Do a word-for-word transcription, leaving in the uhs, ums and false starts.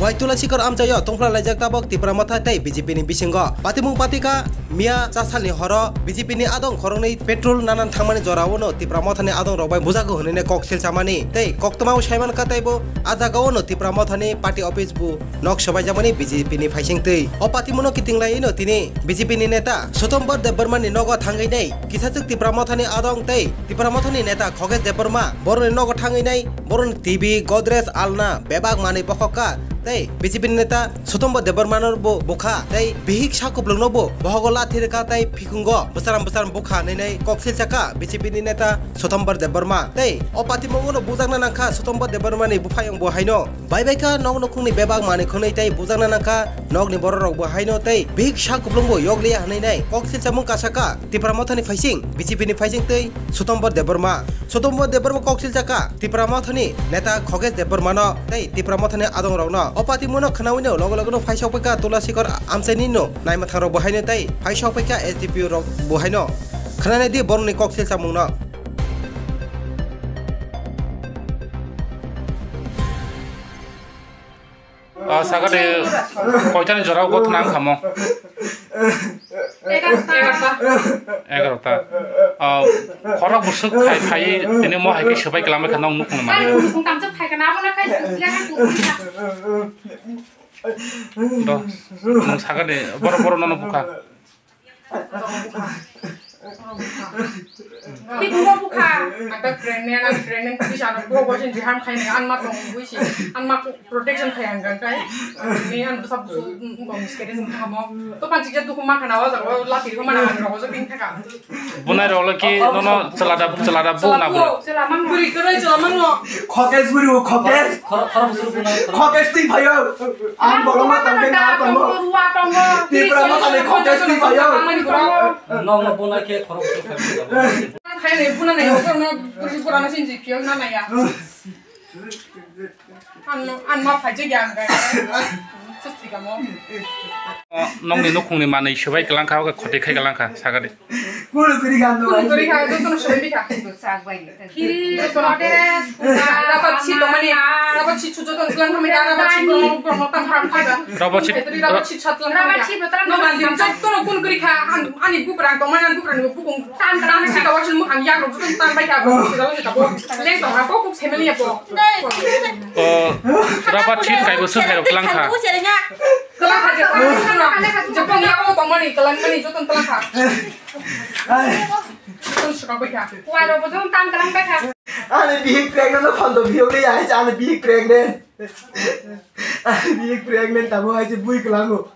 Bai Tulasikhor amchaio tongphla laijak tabok Tipra Motha tei B J P ni bisingo. Patimung patika miya cha salni horo B J P ni adong khoroknwi petrol nanan thangmani jorao no Tipra Mothani adong rok bai bujago hwnwi kok silchamani tei koktwmao saimankha tei bo a jagao no Tipra Mothani party office bo nok sobaijamani B J P ni phaising twi. O patimungo kiting laiwi no tini B J P ni neta Sotombor Debbarma ni nogo thangwi nei kisachwk Tipra Mothani adong tei Tipra Mothani neta Khogesh Debbarma boroni nogo thangwi nei boroni T V, Godrej, alna bebak manwi bokhokha tei B J P ni neta Sotombor Debbarma no bo bukha tei bihik sakuplung no bo bohogo lathi rwkha tei phikungo bwsaram bwsaram bukha hinwi kok silchakha B J P ni neta Sotombor Debbarma tei o patimungo no bujakna nangkha Sotombor Debbarma ni buphayung bo haino. Bai bai kha nok nukhungni bebak manwi khwnwi tei bujakna nangkha nokni borok rok bo haino tei bihik sak kuplung bo yokliya hinwi nai kok silchamung kasakha Tipra Mothani phaising B J P ni phaising tei Sotombor Debbarma. Sotombor Debbarma kok silchakha Tipra Mothani neta Khogesh Debbarma no tei Tipra Mothani adong rok no. O patimungo khwnawi no logo logo no phaisok paikha Tulasikhor amchaini no naima thang rok bo haino tei phaisok paikha S D P O rok bo haino. Khwnanai di borokni kok silchamung no. Ah, sakate koitani jorao gotna ang khamo? Egarota. Ah, khorok busuk khai khai tini mo hai khe swbai klamai kha nong nukhung mani. Do, nung sakate boro boro nono bukha. Ki bukha bukha. Ang ta pregnant, ang pregnant, bisa ano bro bosin jiham khai ni, ang ma tong buisi, ang ma protection khai ang gan kai. Ni ang sa busu, mm, mm, bong skere sing kamo. To pan sikja dukhu ma khana wa jago, la tirko ma na ang rogo so ping thaka. Bunai rok le ki nono chalada, chalada bu na bu. Buri kere chala mangno. Khokes buri o khokes. Khorok, khorok busuk bunai, khorok. Khokes twi phayo. Ang bolong ma tangke na tongo. Ruwa tongo. Tipra Mothani khokes twi phayo. Nong no bunai khe khorok busuk khai. Khai nei buna nei, no buri bura na sinji kiyo na na ya. Ano, ano ma phaijak ya ang gai. Sasti kamo. O, nongni nukhungni manwi swbai kwlang kha, oke khoti khai kwlang kha, sagadi. Kunu kuri kha, no. Kunu kuri kha, jotono swbai bikha. Kiri, jotono. Rabat si tomani, rabat si chujo ton kwlang kha, rabat si bormo, bormo tam pram kha. Rabat si, rabat si chat kwlang kha. No, man din jotono kunu kuri kha, an, ani buprang tomani, an buprang ni bukung. Tan tan si ka wasil mukhang yak rok tan bai ka bo si ka wasil ka bo. Leng tong ha bo kuk semel ya bo. O, rabat si kai bo sung hai rok lang kha. Kelang kha je. Je pon ya ko tong mani kelang mani joton kelang kha. Joton suka bai kha. Wa rok bo joton tan kelang bai kha. Ani bihik pregnant no phan to bihik le ya ani bihik pregnant. Ani bihik pregnant tamo hai je bui kelango.